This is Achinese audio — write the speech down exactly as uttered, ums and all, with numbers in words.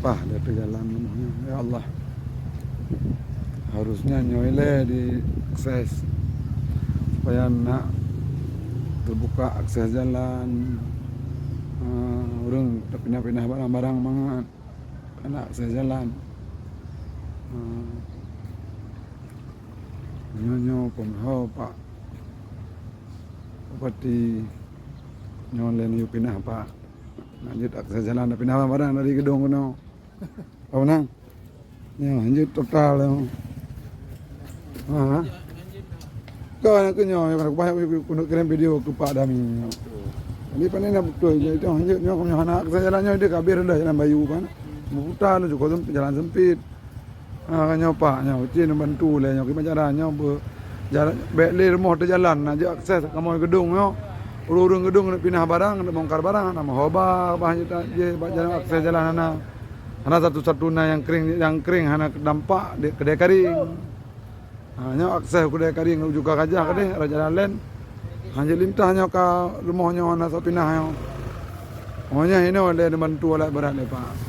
Pah, dah teujalan rumoh nyoe. Ya Allah. Harusnya nyoe ilée di akses supaya nak teubuka akses jalan. Ah, ureuëng tapinah-pinah barang-barang mangat. Hana akses jalan. Ah. Nyoe, nyoe peumeuho Pak Bupati, nyoe lé neuyue pinah Pak. Nak jeuet akses jalan, nak pinah barang dari geudong keunoe. Apa nang? Nyoe hanjeuet total nyoe. Ha. Kau nak keu nyoe, kau banyak keuneuk kirim video keu Pak Dami. Jadi pané na beutôi, jadi tu hanjeuet nyoe, kau nyoe hana akses jalan nyoe, dia kabeh rendah jalan bayu kan. Meuputa laju, kau jalan sempit. Ha, nyoe Pak, nyoe cit neubantu lé nyoe, kiban cara nyoe beu-, jalan, bék lé rumoh teujalan, na jeuet akses kamoe geudong nyoe. Ureuëng-ureuëng geudong keuneuk pinah barang, keuneuk bongkar barang, na meuhoba bah jeuet jih bak jalan akses jalan hana. Hana satu-satu na nyang kring, nyang kring hana dampak di keudée karing. Ha, nyoe akses keudée karing uju ka gajah keudeh, rot jalan laén. Ha, jeuet lintah nyoe ka rumoh nyoe hana soe pinah nyoe. Oh, nyoe hinoe lé neubantu alat berat lé Pak.